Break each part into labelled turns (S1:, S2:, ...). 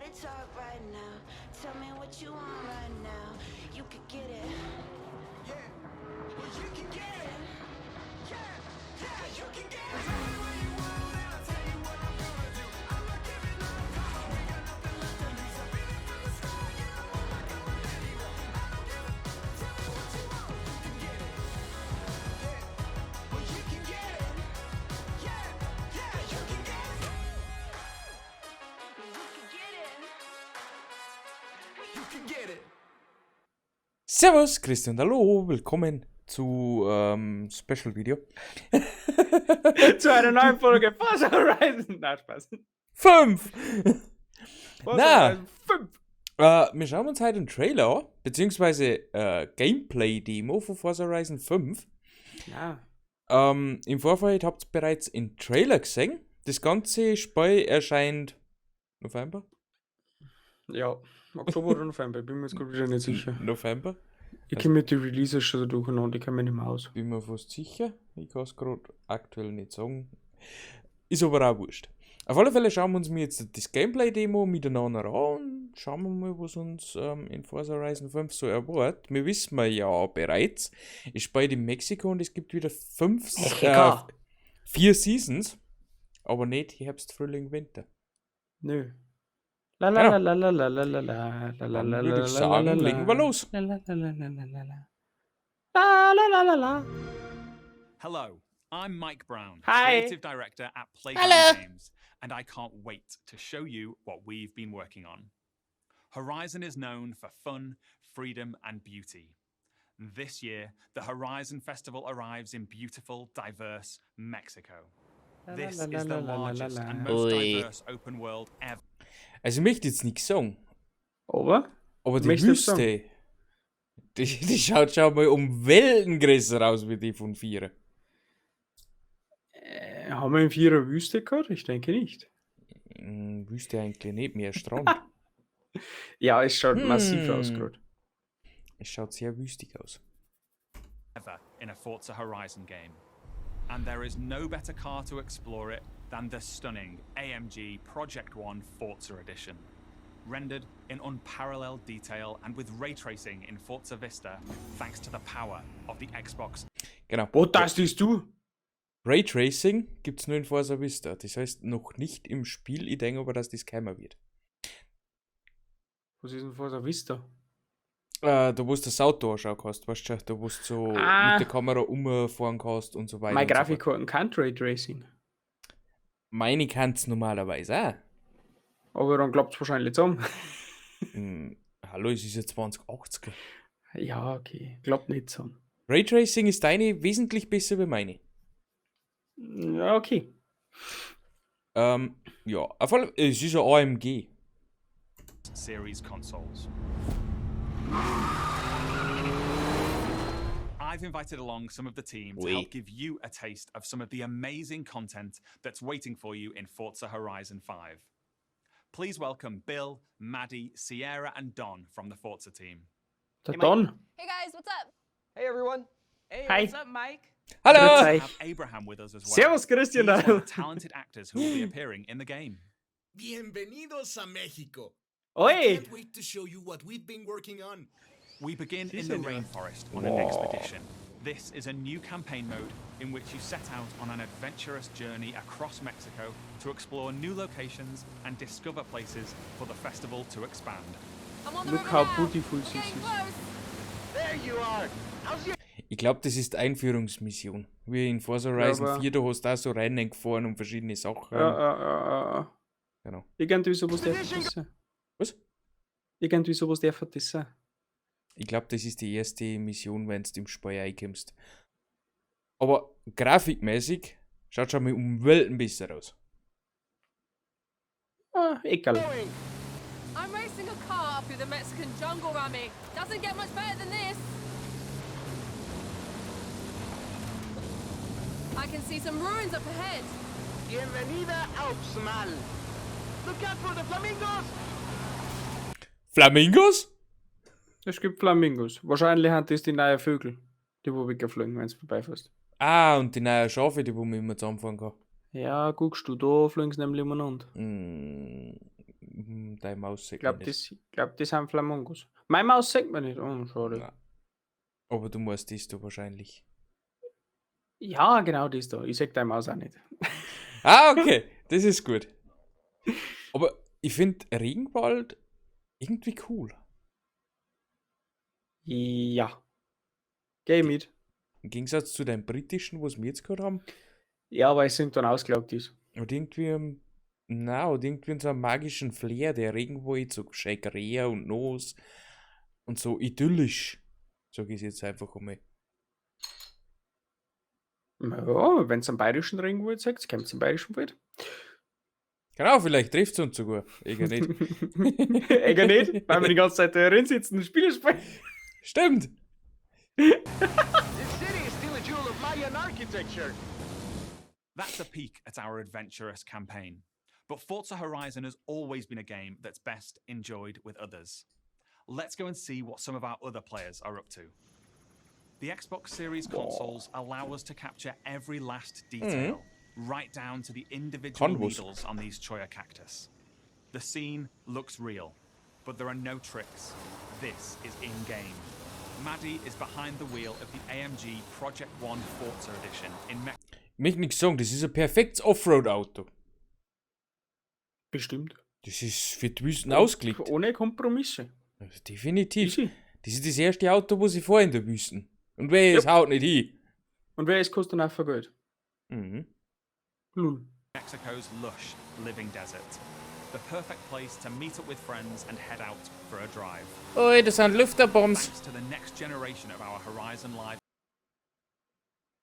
S1: Gotta talk right now. Tell me what you want right now. You could get it.
S2: Yeah. Well, you can get it. Yeah, you can get it. Tell me what you want, and I'll tell you what I'm gonna do. I'm not giving up, come on, we got nothing left to lose. I've been it from the start, you know I'm not going anywhere. I don't give a tell me what you want, you can get it. Yeah. Well, you can get it. Yeah, you can get it.
S1: You could get it.
S2: You can get it.
S3: Servus, Christian, hallo, willkommen zu Special Video.
S4: Zu einer neuen Folge Forza Horizon. Na, Spaß.
S3: 5!
S4: Forza
S3: Na.
S4: Horizon 5.
S3: Wir schauen uns heute einen Trailer an, beziehungsweise Gameplay-Demo von Forza Horizon 5.
S4: Ja.
S3: Im Vorfeld habt ihr bereits einen Trailer gesehen. Das ganze Spiel erscheint November?
S4: Ja, Oktober oder November, ich bin mir jetzt gerade wieder nicht sicher.
S3: November?
S4: Ich kenne mit den Releases schon so durcheinander, ich kenne mich nicht mehr aus.
S3: Bin mir fast sicher. Ich kann es gerade aktuell nicht sagen. Ist aber auch wurscht. Auf alle Fälle schauen wir uns jetzt das Gameplay-Demo miteinander an und schauen wir mal, was uns in Forza Horizon 5 so erwartet. Wir wissen ja bereits, es spielt in Mexiko und es gibt wieder
S4: Mexiko.
S3: 4 Seasons, aber nicht Herbst, Frühling, Winter.
S4: Nö. La la
S3: Genau.
S4: la la la la la la la la
S3: Dann
S4: la
S3: würde
S4: la
S3: ich
S4: la
S3: sagen,
S4: la la
S3: legen wir los.
S4: La la la la la la la la. La la la la la.
S5: Hello, I'm Mike Brown,
S4: Hi.
S5: Creative Director at Playground
S3: Hello.
S5: Games, and I can't wait to show you what we've been working on. Horizon is known for fun, freedom, and beauty. This year, the Horizon Festival arrives in beautiful, diverse Mexico.
S4: La
S5: This
S4: la
S5: is
S4: la
S5: the
S4: la la la
S5: largest
S4: la.
S5: and most
S3: Ui.
S5: diverse open world ever.
S3: Also ich möchte jetzt nichts sagen,
S4: Aber?
S3: aber die
S4: Möchtest du sagen?
S3: Wüste, die schaut schon mal um Welten größer aus wie die von 4.
S4: Haben wir in 4 Wüste gehabt? Ich denke nicht.
S3: Wüste eigentlich nicht mehr, Strand.
S4: Ja, es schaut massiv aus gerade.
S3: Es schaut sehr wüstig aus.
S5: Ever in a Forza Horizon game. And there is no better car to explore it than the stunning AMG Project One Forza Edition. Rendered in unparalleled detail and with ray tracing in Forza Vista, thanks to the power of the Xbox.
S3: Genau.
S4: Wo das siehst du?
S3: Raytracing gibt's nur in Forza Vista. Das heißt noch nicht im Spiel. Ich denke aber, dass das kommen wird.
S4: Was ist denn Forza Vista?
S3: Da wo du das Auto anschauen kannst, weißt du schon, da wo du so
S4: Ah.
S3: mit der Kamera umfahren kannst und so weiter.
S4: Meine
S3: und so fort.
S4: Grafikkarten kann Raytracing.
S3: Meine kann's normalerweise auch.
S4: Aber dann klappt's wahrscheinlich zusammen.
S3: Hallo, es ist ja 2080.
S4: Ja, okay. Klappt nicht zusammen.
S3: Raytracing ist deine wesentlich besser wie meine.
S4: Ja, okay.
S3: Ja, auf alle, es ist ja AMG.
S5: Series consoles. I've invited along some of the team to
S3: Ui.
S5: help give you a taste of some of the amazing content that's waiting for you in Forza Horizon 5. Please welcome Bill, Maddie, Sierra, and Don from the Forza team.
S4: Der
S6: Hey, Mike.
S4: Don.
S7: Hey guys, what's up?
S6: Hey everyone. Hey,
S4: Hi.
S6: what's up, Mike?
S3: Hallo!
S4: Grüß
S5: We
S4: euch.
S5: have Abraham with us as well.
S4: Servus, Christian.
S5: He's one of the talented actors who will be appearing in the game.
S2: Bienvenidos a Mexico. I
S4: Oi!
S2: can't wait to show you what we've been working on.
S5: We begin
S4: Sí,
S5: in the
S4: señor.
S5: rainforest on an expedition. This is a new campaign mode in which you set out on an adventurous journey across Mexico to explore new locations and discover places for the festival to expand.
S7: I'm on the
S4: Look
S7: river
S4: how
S7: now.
S4: beautiful
S7: We're
S4: this
S7: getting
S4: is.
S7: close.
S6: There you are. How's your
S3: Ich glaub, das ist Einführungsmission. Wie in Forza Horizon
S4: Aber-
S3: 4, du hast da so Rennen gefahren und verschiedene Sachen.
S4: Ja.
S3: Genau.
S4: Irgendwie sowas darf das sein.
S3: Was?
S4: Irgendwie sowas darf das sein.
S3: Ich glaub, das ist die erste Mission, wenn du im Spiel reinkommst. Aber grafikmäßig schaut schon mal um Welten besser aus.
S4: Ah, egal.
S6: going?
S7: I'm racing a car through the Mexican jungle, Rami. Doesn't get much better than this. I can see some ruins up ahead.
S6: Bienvenida a Uxmal. Look out for the flamingos.
S3: Flamingos?
S4: Es gibt Flamingos. Wahrscheinlich haben das die neuen Vögel, die wo weggeflogen, wenn du vorbeifährst.
S3: Ah, und die neuen Schafe, die wo man immer zusammenfahren kann.
S4: Ja, guckst du, da fliegen sie nämlich umeinander.
S3: Deine Maus sieht
S4: Ich glaube,
S3: man nicht.
S4: das, glaub, das sind Flamingos. Meine Maus sieht man nicht. Oh, schade.
S3: Nein. Aber du musst das du wahrscheinlich.
S4: Ja, genau das da. Ich sehe deine Maus auch nicht.
S3: Ah, okay. Das ist gut. Aber ich finde Regenwald irgendwie cool.
S4: Ja. Geh mit.
S3: Im Gegensatz zu deinem britischen, was wir jetzt gerade haben,
S4: Ja, weil es irgendwann ausgelaugt ist.
S3: hat irgendwie, na, hat irgendwie so einen magischen Flair, der Regenwald, so schön grä und nass und so idyllisch, sage ich jetzt einfach einmal.
S4: Ja, wenn es am bayerischen Regenwald sagt, kommt es im bayerischen Wald.
S3: Genau, vielleicht trifft es uns sogar. Egal nicht.
S4: Egal nicht, weil wir die ganze Zeit da drin sitzen und Spiele spielen.
S3: Stimmt.
S6: This city is still a jewel of Mayan architecture.
S5: That's a peek at our adventurous campaign. But Forza Horizon has always been a game that's best enjoyed with others. Let's go and see what some of our other players are up to. The Xbox Series consoles allow us to capture every last detail, right down to the individual
S3: Kann was.
S5: needles on these Cholla cactus. The scene looks real, but there are no tricks. This is in game. Maddie is behind the wheel of the AMG Project One Forza Edition in Mexico.
S3: Ich möchte nichts sagen, das ist ein perfektes Offroad-Auto.
S4: Bestimmt.
S3: Das ist für die Wüsten ausgelegt.
S4: Ohne Kompromisse.
S3: Also definitiv.
S4: Easy.
S3: Das ist das erste Auto, was ich fahre in der Wüsten. Und wer es haut nicht hin.
S4: Und wer ist, kostet dann auch viel Geld. Lul.
S5: Mexico's lush living desert. The perfect place to meet up with friends and head out for a drive.
S3: Oi, das sind Lüfterbombs.
S5: Thanks to the next generation of our Horizon Live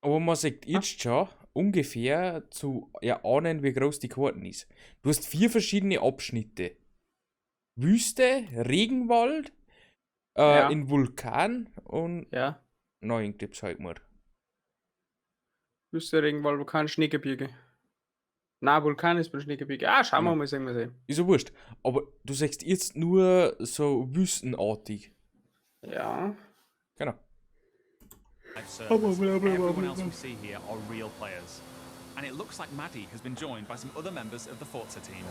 S3: Aber man sieht jetzt schon ungefähr zu erahnen, wie groß die Karten ist. Du hast vier verschiedene Abschnitte. Wüste, Regenwald,
S4: Ja.
S3: in Vulkan und
S4: Ja.
S3: noch irgendetwas halt mal.
S4: Wüste, Regenwald, Vulkan, Schneegebirge. Na, Vulkan ist beim Schneegebirge. Ah, schauen wir
S3: Ja.
S4: mal, sehen wir sehen.
S3: Ist ja wurscht. Aber du sagst jetzt nur so wüstenartig.
S4: Ja.
S3: Genau.
S5: servers, everyone else we see here are real players. And it looks like Maddie has been joined by some other members of the Forza team.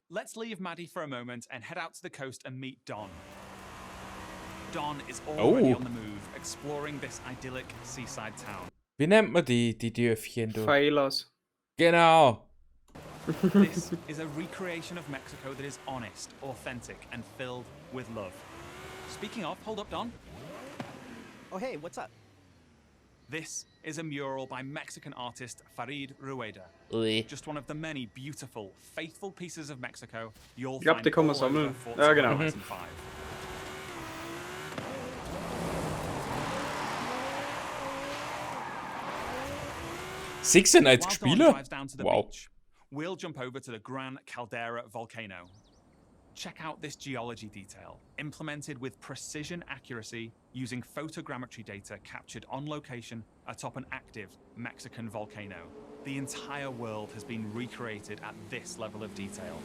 S5: Let's leave Maddie for a moment and head out to the coast and meet Don. Don is already
S3: Oh.
S5: on the move, exploring this idyllic seaside town.
S3: Wie nennt man die Dörfchen da?
S4: Faelas.
S3: Genau.
S5: This is a recreation of Mexico that is honest, authentic, and filled with love. Speaking of, hold up, Don.
S6: Oh, hey, what's up?
S5: This is a mural by Mexican artist Farid Rueda.
S3: Ui.
S5: Just one of the many beautiful, faithful pieces of Mexico you'll
S4: Ich glaub,
S5: find
S4: die kann man
S5: all over
S4: sammeln.
S5: Forza
S4: Ja, genau.
S5: Horizon 5.
S3: 96
S5: While Don
S3: Spieler?
S5: drives down to the
S3: Wow.
S5: beach, we'll jump over to the Gran Caldera volcano. Check out this geology detail, implemented with precision accuracy using photogrammetry data captured on location atop an active Mexican volcano. The entire world has been recreated at this level of detail.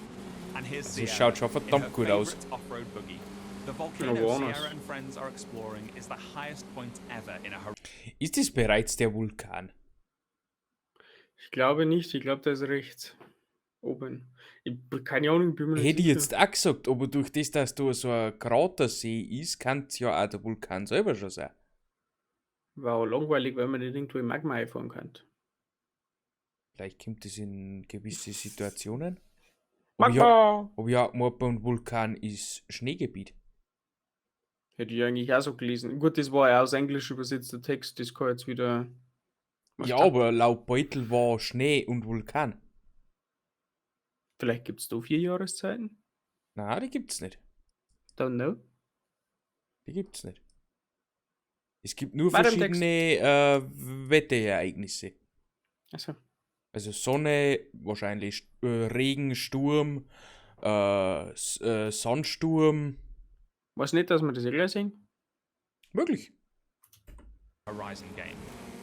S5: And here's
S3: Das
S5: Sierra
S3: schaut schon
S5: in her
S3: verdammt gut aus.
S5: favorite off-road buggy. The volcano
S4: woanders.
S5: Sierra and friends are exploring is the highest point ever in a
S3: Ist das bereits der Vulkan?
S4: Ich glaube nicht. Ich glaube, der ist rechts. Oben. Ich, keine Ahnung, bin mir nicht
S3: Hätte ich
S4: sicher.
S3: jetzt auch gesagt, aber durch das, dass da so ein Kratersee ist, kann es ja auch der Vulkan selber schon sein.
S4: War auch langweilig, weil man nicht irgendwo im Magma einfahren kann.
S3: Vielleicht kommt das in gewisse Situationen. Aber ja,
S4: Magma!
S3: aber ja, beim Vulkan ist Schneegebiet.
S4: Hätte ich eigentlich auch so gelesen. Gut, das war ja aus Englisch übersetzter Text, das kann jetzt wieder.
S3: Ja, aber laut Beutel war Schnee und Vulkan.
S4: Vielleicht gibt es da vier Jahreszeiten?
S3: Na, die gibt's nicht.
S4: Don't know.
S3: Die gibt's nicht. Es gibt nur
S4: Weiter im Text.
S3: verschiedene Wetterereignisse.
S4: Achso.
S3: Also Sonne, wahrscheinlich Regen, Sturm, Sandsturm.
S4: Weiß nicht, dass wir das eh gleich sehen.
S3: Möglich.
S5: Horizon game.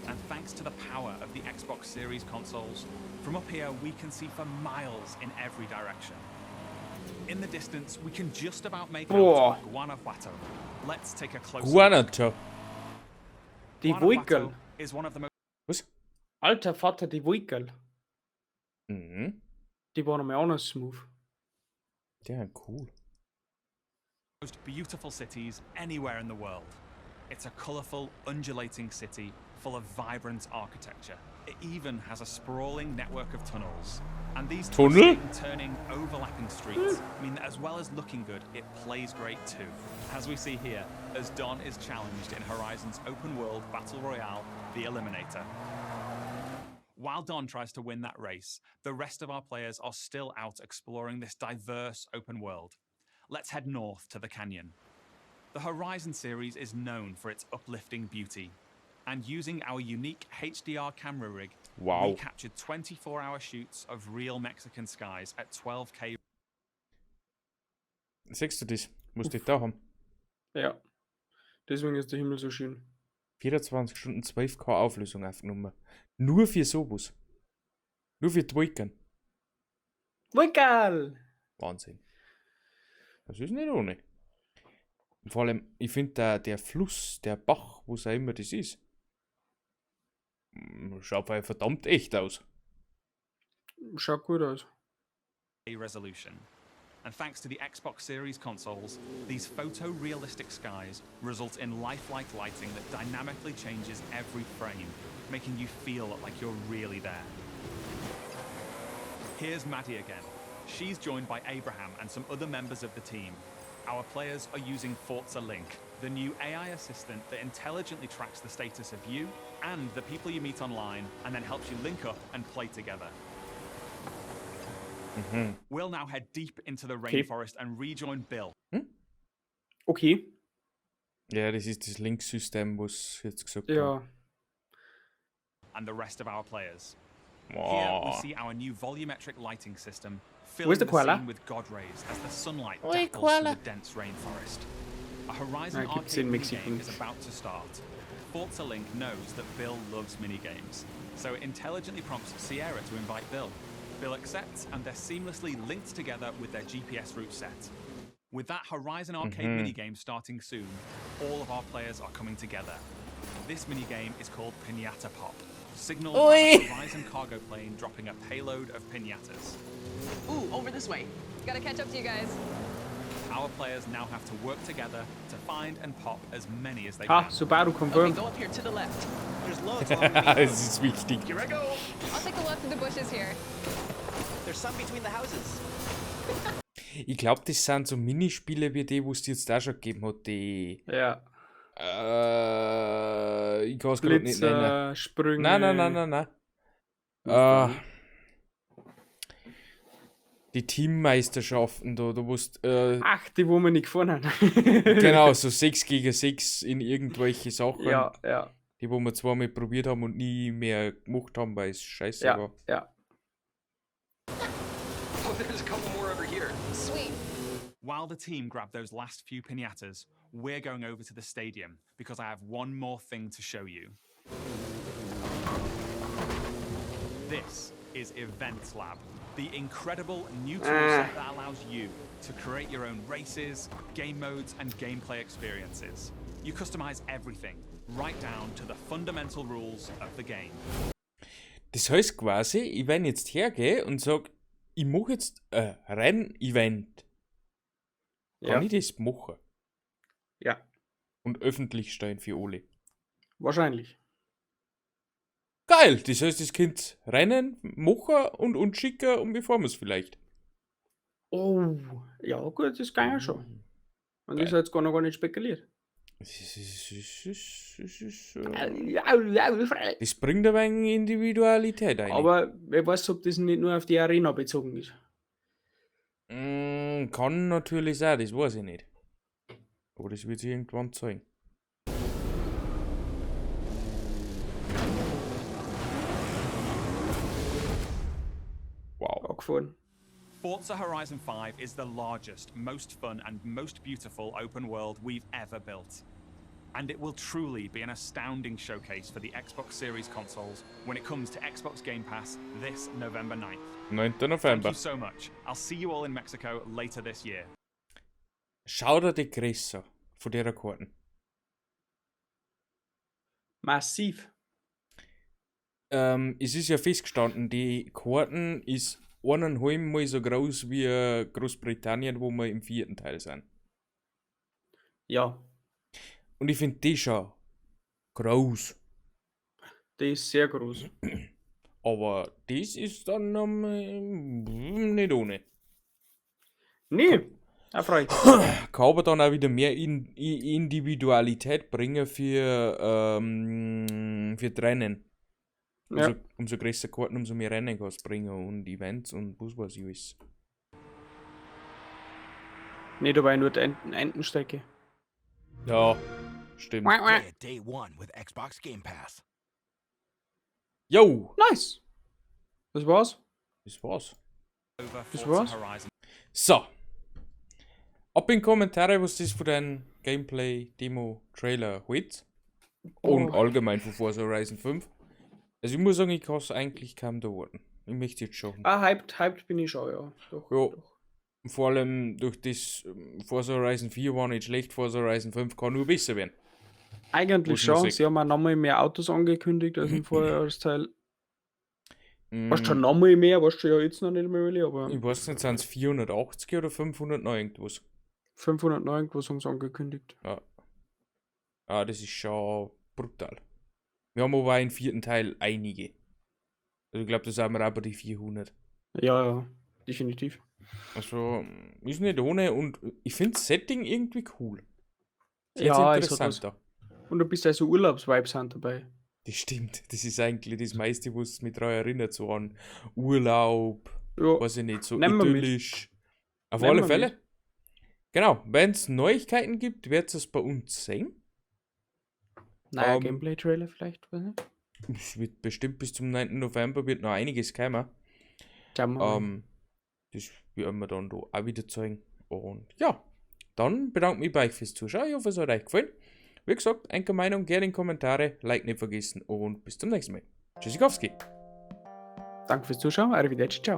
S5: And thanks to the power of the Xbox Series consoles, from up here we can see for miles in every direction. In the distance, we can just about make
S4: Boah.
S5: out Guanajuato. Let's take a closer look.
S3: Guanajuato.
S4: Die
S5: Guanajuato
S4: Wolkerl.
S5: is one of the most
S3: Was?
S4: Alter Vater, die Wolkerl. Die war nochmal anders smooth.
S3: Der cool.
S5: Most beautiful cities anywhere in the world. It's a colourful, undulating city full of vibrant architecture. It even has a sprawling network of tunnels. And these
S3: Tunnel?
S5: twisting, turning, overlapping streets mean that as well as looking good, it plays great too. As we see here, as Don is challenged in Horizon's open world battle royale, The Eliminator. While Don tries to win that race, the rest of our players are still out exploring this diverse open world. Let's head north to the canyon. The Horizon series is known for its uplifting beauty. And using our unique HDR camera rig,
S3: Wow.
S5: we captured 24 hour shoots of real Mexican skies at 12K
S3: Siehst du das? Musst du da haben.
S4: Ja. Deswegen ist der Himmel so schön.
S3: 24 Stunden 12K Auflösung aufgenommen. Nur für sowas. Nur für die Wolken.
S4: Wickel!
S3: Wahnsinn. Das ist nicht ohne. Und vor allem, ich finde der Fluss, der Bach, wo es auch immer das ist, schaut halt verdammt echt aus.
S4: Schaut gut aus.
S5: resolution. And thanks to the Xbox Series consoles, these photorealistic skies result in lifelike lighting that dynamically changes every frame, making you feel like you're really there. Here's Maddie again. She's joined by Abraham and some other members of the team. Our players are using Forza Link, the new AI assistant that intelligently tracks the status of you and the people you meet online and then helps you link up and play together. We'll now head deep into the
S4: Okay.
S5: rainforest and rejoin Bill,
S4: Okay.
S3: Ja, das ist das Link-System, was jetzt gesagt haben.
S4: Ja.
S5: And the rest of our players. Here we
S3: Boah.
S5: see our new volumetric lighting system
S4: Where's
S5: filling
S4: the
S5: the
S4: koala?
S5: scene with god rays as the sunlight
S3: Oi,
S5: dapples through
S3: koala.
S5: the dense rainforest. A Horizon
S4: Ah, gibt's
S5: arcade
S4: in Mexiko
S5: minigame is
S4: nicht.
S5: about to start. Forza Link knows that Bill loves minigames, so it intelligently prompts Sierra to invite Bill. Bill accepts, and they're seamlessly linked together with their GPS route set. With that Horizon Arcade minigame starting soon, all of our players are coming together. This minigame is called Pinata Pop, signaled by the
S3: Oi.
S5: Horizon cargo plane dropping a payload of pinatas.
S6: Ooh, over this way.
S7: Gotta catch up to you guys.
S5: Our players now have to work together to find and pop as many as they
S4: Ha,
S5: can.
S4: Subaru
S6: Okay,
S4: confirmed.
S6: go up here to the left. There's loads along the main road.
S3: Das ist wichtig.
S6: Here I go.
S7: I'll take the left through the bushes here.
S6: There's some between the houses.
S3: Ich glaube, das sind so Minispiele wie die, wo es jetzt auch schon gegeben hat, die.
S4: Ja.
S3: Ich kann es gerade nicht nennen.
S4: Blitzer, Sprünge.
S3: Nein, nein, nein, nein, nein.
S4: Was
S3: Die Teammeisterschaften da, du musst,
S4: Ach, die, wo wir nicht gefahren haben.
S3: genau, so 6 gegen 6 in irgendwelche Sachen,
S4: Ja.
S3: die wo wir zweimal probiert haben und nie mehr gemacht haben, weil es scheiße war.
S4: Ja.
S8: Oh, there's a couple more over here.
S7: Sweet.
S5: While the team grab those last few pinatas, we're going over to the stadium because I have one more thing to show you. This is Events Lab, the incredible new toolset that allows you to create your own races, game modes, and gameplay experiences. You customize everything, right down to the fundamental rules of the game.
S3: Das heißt quasi, ich wenn jetzt hergehe und sag, ich mache jetzt ein Rennevent, kann ich das machen
S4: Ja,
S3: und öffentlich stellen für alle.
S4: wahrscheinlich.
S3: Geil, das heißt, das Kind rennen, machen und schicken und bevor wir es vielleicht.
S4: Oh, ja, gut, das kann ja schon. Und das hat jetzt gar noch gar nicht spekuliert.
S3: Das bringt ein wenig Individualität ein.
S4: Aber wer weiß, ob das nicht nur auf die Arena bezogen ist.
S3: Kann natürlich sein, das weiß ich nicht. Aber das wird sich irgendwann zeigen. Wow.
S4: Angefahren.
S5: Forza Horizon 5 is the largest, most fun, and most beautiful open world we've ever built. And it will truly be an astounding showcase for the Xbox Series consoles when it comes to Xbox Game Pass this November 9th.
S3: 9.
S5: Thank
S3: November.
S5: you so much. I'll see you all in Mexico later this year.
S3: Schau dir die Größe von der Karten.
S4: Massiv.
S3: Es ist ja festgestanden, die Karten ist eineinhalb Mal so groß wie Großbritannien, wo wir im vierten Teil sind.
S4: Ja,
S3: Und ich finde die schon groß.
S4: Die ist sehr groß.
S3: Aber das ist dann nicht ohne.
S4: Nee, erfreut.
S3: Kann aber dann auch wieder mehr Individualität bringen für die Rennen.
S4: Ja.
S3: Umso größer Karten, umso mehr Rennen kannst du bringen und Events und was weiß ich alles.
S4: Nee, dabei nur die Entenstrecke.
S3: Ja, stimmt.
S2: Play it day one with Xbox Game Pass.
S3: Yo!
S4: Nice! Das war's.
S3: Das war's.
S5: Over
S4: Das
S5: Forza
S4: war's?
S5: Horizon
S3: So. Ab in Kommentare, was das von deinem Gameplay, Demo, Trailer hält. Und
S4: Oh.
S3: allgemein von Forza Horizon 5. Also ich muss sagen, ich kann es eigentlich kaum da warten. Ich möchte jetzt schon.
S4: Ah, hyped bin ich schon, ja. Doch,
S3: Jo.
S4: doch.
S3: Vor allem durch das Forza Horizon 4 war nicht schlecht, Forza Horizon 5 kann nur besser werden.
S4: Eigentlich
S3: Muss man
S4: schon.
S3: sehen.
S4: Sie haben auch nochmal mehr Autos angekündigt als im Vorjahresteil. Weißt schon
S3: Mm,
S4: nochmal mehr, weißt du ja jetzt noch nicht mehr really, aber
S3: Ich weiß nicht, sind es 480 oder 500 noch irgendwas?
S4: 509, was haben sie angekündigt?
S3: Ja. Ah, das ist schon brutal. Wir haben aber auch im vierten Teil einige. Also ich glaube, da sind wir auch bei die 400.
S4: Ja, definitiv.
S3: Also ist nicht ohne und ich finde das Setting irgendwie cool. Ist
S4: Ja, es hat was.
S3: interessanter.
S4: Und du bist also Urlaubsvibes sind dabei.
S3: Das stimmt. Das ist eigentlich das meiste, was mich daran erinnert, so an Urlaub,
S4: Ja,
S3: weiß ich nicht, so
S4: Nehmen wir mit.
S3: idyllisch. Auf
S4: Nehmen
S3: alle
S4: wir
S3: Fälle.
S4: mit.
S3: Genau, wenn es Neuigkeiten gibt, werdet ihr es bei uns sehen.
S4: Naja, Gameplay-Trailer vielleicht, weiß nicht.
S3: Es wird bestimmt bis zum 9. November wird noch einiges kommen.
S4: Schauen wir mal.
S3: Das werden wir dann da auch wieder zeigen. Und ja, dann bedanke ich mich bei euch fürs Zuschauen. Ich hoffe, es hat euch gefallen. Wie gesagt, eine Meinung gerne in Kommentare, Like nicht vergessen und bis zum nächsten Mal. Tschüssikowski.
S4: Danke fürs Zuschauen, arrivederci, ciao.